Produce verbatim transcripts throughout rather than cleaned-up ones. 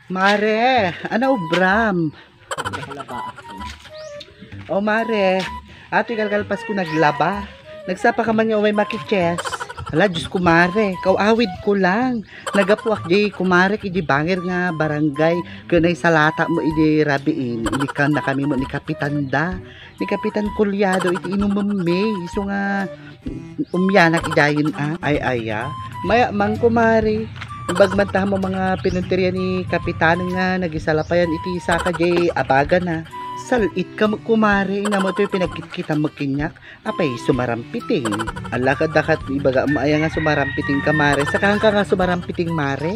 Mare, ano ubram? O mare, ato ikalkalpas ko naglaba. Nagsapa ka man nga umay makitches. Ala, Diyos ko mare, kaw-awid ko lang. Nagapuak di kumarek idi bangir nga barangay. Kunay salata mo idi rabiin. Inikan na kami mo ni Kapitan da. Ni Kapitan Kulyado iti inumem mi. Isu nga umyanak idayen a. Ay, aya. Maya man kumare. Ibagmantahan mo mga pinunterian ni Kapitan nga nagisalapayan iti saka jay abagana. Sal-it ka mo kumare. Ina mo ito'y pinagkitkitan mo kinyak. Apay, sumarampiting. Ala, kadakat ibaga mo aya nga sumarampiting ka, mare. Saka hangka nga sumarampiting, mare.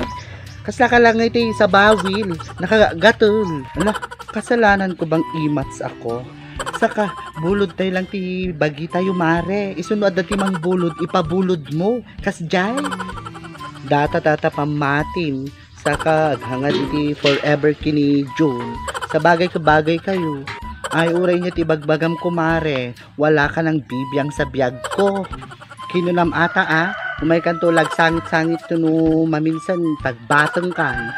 Kasla ka lang iti sabawil. Nakagatul. Ala, kasalanan ko bang imats ako? Saka, bulod tayo lang ti bagi tayo, mare. Isunod na ti mangbulod, ipabulod mo. Kasjay? Data, data, pamatin. Saka aghangad iti forever kini June. Sabagay ka bagay kayo. Ay, uray niya ti bagbagam, kumare. Wala ka nang bibiang sa biyag ko. Kinunam ata a, umay kanto lagsangit-sangit to no maminsan tagbateng kan.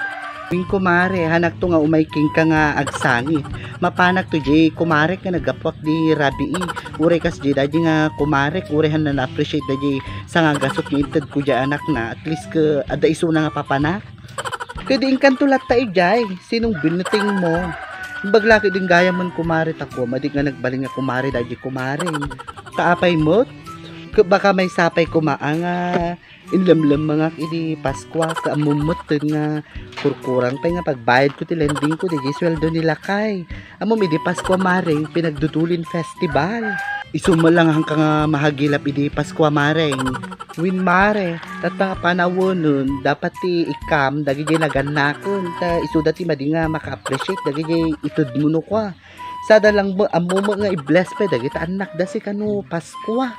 Win kumare, hanakto nga umay kinka nga agsangit. Mapanak to jay kumarek nga naggapuak di rabii. Uray kas jay da jay nga kumarek, uray han na-appreciate da jay sangagasot nga inted ko jay anakna. At least ka, adda isuna nga papanak. Kadi inkanto latta ijay, sinong binuting mo? Imbag laki din gaya man kumare ta kuwa, madi nga nagbalin nga kumare, da jay kumare. Kaapay mo? Ka-, baka may sapay kuma, ah, nga inlemlem mangak idi Paskua, ka ammom metten nga kurkurang pay nga pagbayad ko ti lending ko, di jay sweldo ni lakay. Ammom idi Paskua, mare, pinagdudulin festival. Isu met lang hangka nga mahagilap idi Paskua, mare. Win, mare, tatta panawenen, dapat ti ikam, dagiti nagannaken, ta isuda ti madi nga maka-appreciate, dagiti itedmo no kua. Sada lang mo, ammo mo nga i-bless pay, dagiti annak da si kano Paskua.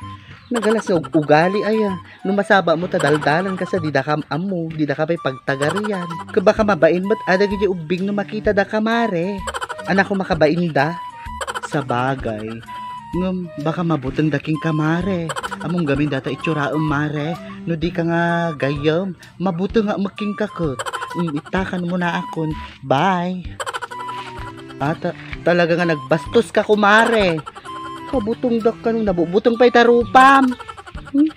Nagalas nga ug-, ugali aya. No masaba mo ta daldalan ka sa di da ka ammo, di da ka pay pagtagarian. Ka baka mabain met, adagiti ubbing no makita da ka, mare. Anak ko makabain da. Sabagay. Ngem, baka mabuteng da kenka, mare. Ammom gamin data itsuraem, mare. No di ka nga gayyem, mabuteng nga met kenka ket. Mm, ittakan mo na akon. Bye. Ata, talaga nga nagbastos ka, kumare. Kabuteng da kano, nabubuteng pay ta rupam. Hmm?